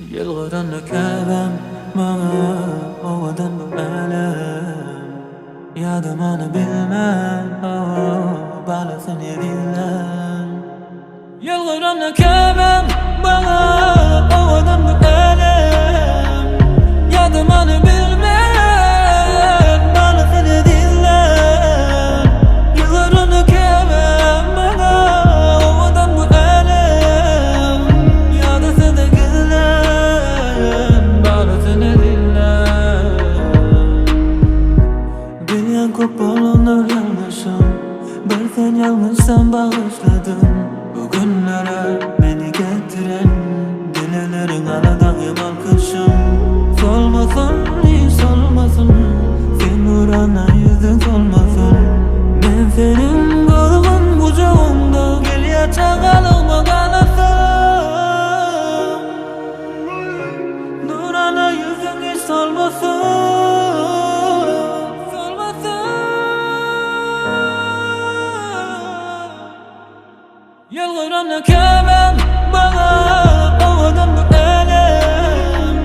Ýylgyranda käbäm maňa owadan bu älem Ýadamany bilmän oh balasyn ezizlän Ýylgyranda käbäm maňa owadan bu älem Ýadamany bilmän balasyn ezizlän Ýylgyranda käbäm maňa owadan bu älem Ýadasada gizlän balasyn ezizlän Bilýän köp bolandyr ýalňyşym Bir sen ýalňyşsam bagyşladym Bu günlere meni getiren Dileleriň aladaň hem alkyşym Solmasyn hiç solmasyn Sen nurana ýüzüň solmasyn Men seniň gyzgyn gujagyňda Gelýär çagalygma galasym Nurana ýüzüň hiç solmasyn Solmasyn Ýylgyranda käbäm maňa owadan bu älem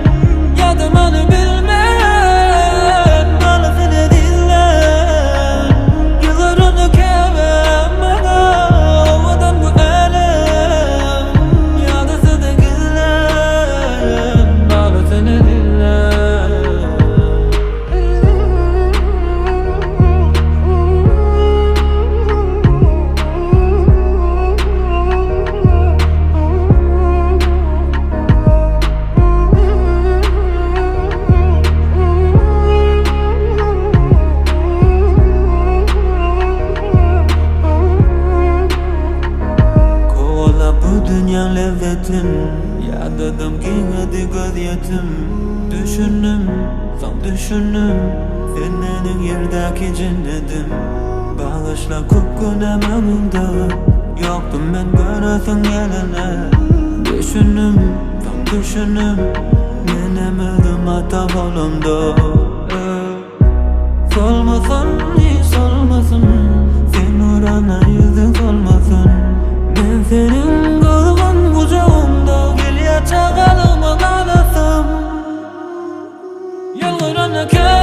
Ýadamany bilmän balasyn ezizlän Ýylgyranda käbäm maňa owadan bu älem Ýadasada gizlän balasyn ezizlän. Kowalap bu dünýäň lezzetin, Ýadadym giňedi gözýetim. Düşündim, soň düşündim, Sen meniň ýerdäki jennedim. Bagyşla köp günäm öňüňde, Ýokdum men göresiň gelene. Düşündim, soň düşündim, Menem özüm ata bolamda. Solmasyn, hiç solmasyn, Sen nurana ýüzüň solmasyn. Men seniň gyzgyn gujagyňda Gelýär çagalygma galasym. Ýylgyranda kä.